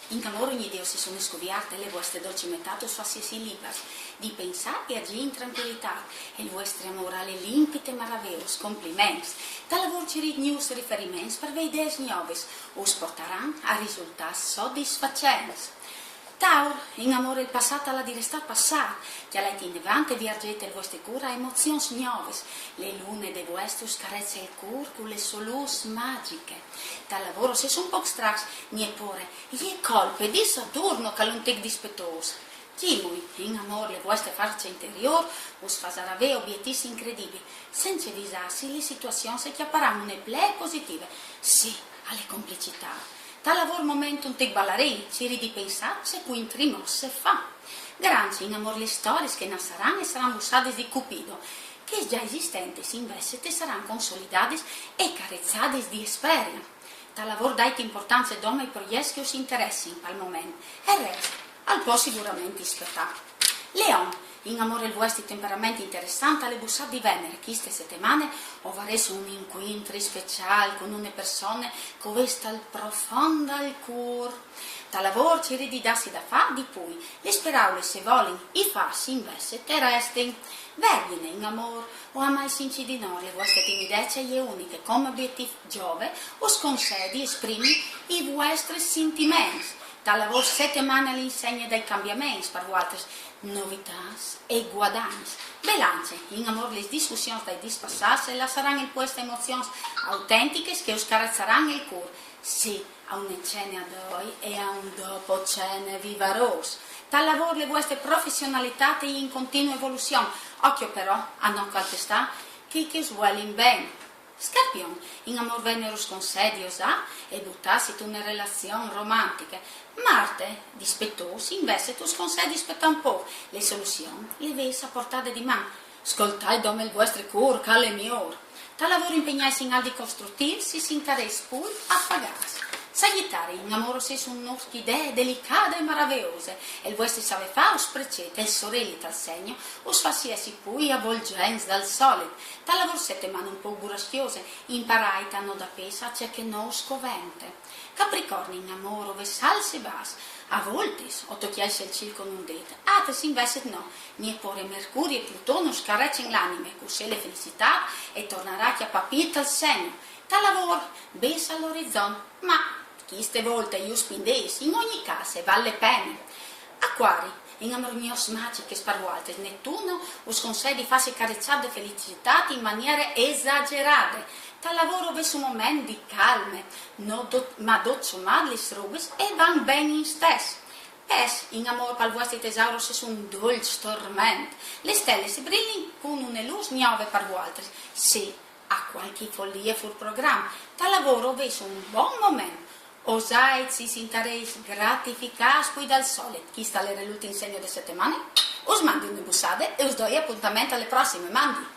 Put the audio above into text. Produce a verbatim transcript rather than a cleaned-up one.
In amôr ogni dì o sês une scuvierte, le vuestre dolce metât us fâs jessi libars di pensâ e agjî in trancuilitât. E il vuestre amôr al è limpit e maraveôs, compliments. Tal lavôr cirît gnûfs riferiments par vê ideis gnovis, us puartaran a risultâts sodisfacents. Taur, in amôr il passât al à di restâ passât, cjalait indevant e viergêt il vuestri cûr a emozions gnovis. Le lune de vuest us carece il cûr cu le sô lûs magjiche. Tal lavôr o sês un pôc stracs, gni è pôre, e je colpe di Saturno che al è un tic dispetôs. Gjimui, in amôr le vuestre fuarce interiôr us fasarà vê obietîfs incredibils. Cence visâsi, le situazions si cjaparan une plee positive. Sì, a le complicitât. Tal lavôr moment un tic balarin, cirît di pensâ ce che intrì mûts se fâ. Granç, in amôr lis storiis che nassaran e saran bussadis di Cupido, chês za esistentis invezit e saran consolidadis e careçadis di Esperia. Tal lavôr dait impuartance dome ai progjets che us interessin pal moment, e il rest al pues siguramentri spietâ. Leon, in amôr il vuestri temperament interessant al è bussât di Venere. Cheste setemane o varês un incuintri speciâl cun une persone che o vês tal profont dal cûr. Tal lavôr cirît di dâsi da fâ di plui, lis peraulis se volin, i fats invezit e restin. Vergjine, in amôr o amais incidinôr, le vuestre timidece e je uniche, come obietîf Giove us consei di esprimi i vuestris sintiments. Tal lavôr setemane al è insegne dai cambiaments par vualtris, novitâts e guadagns. Belance, in amôr lis discussions dai dîs passâts e lassaran il puest a emozions autentichis che us careçaran il cûr. Sì, a une cene a doi e a un dopo cene vivarôs. Tal lavôr le vuestre professionalitât e je in continue evoluzion. Ocjo però a no calpestâ chei che us vuelin ben. Scarpion, in amôr Venere us consei di osâ e butâsi intune relazion romantiche. Marte, dispetôs, invezit us consei di spietâ un pôc. Le soluzion le vês a puartade di man. Scoltait dome il vuestri cûr, che al è miôr. Tal lavôr impegnaitsi in alc di costrutîf, si sintarês plui afagâts. Sagjitari, in amôr o sês un nûf di idee delicade e maraveose, e il vuestri savê fâ us precede, e il soreli tal segno us fâs jessi plui avolgjents dal solit. Tal lavôr setemane un pôc burascjose, imparait a no dâ pês a ce che no us covente. Capricorni, in amôr o vês alts e bas. A voltis o tocjais il cîl cun un dêt, altris invezit no. Gni è pôre, Mercuri e Pluton us carecin l'anime, cussì le felicitât e tornarà a cjapâ pît tal segno. Tal lavôr, bêçs al orizont, ma cheste volte ju spindês, in ogni câs e vâl le pene. Acuari, in amôr gnots magjichis par vualtris, Netuno us consei di fâsi careçâ de felicitât in maniere esagerade. Tal lavôr o vês un moment di calme, no dut, ma dut somât lis robis e van ben istès. Pes, in amôr pal vuestri tesaur o sês un dolç torment. Le stele si brilin cun une lûs gnove par vualtris. Sì, a cualchi folie fûr program. Tal lavôr o vês un bon moment. Osait, si sintarês gratificâts plui dal solit. Chest al jere l'ultin segno de setemane. Us mandi une bussade e us doi apontament a le prossime. Mandi!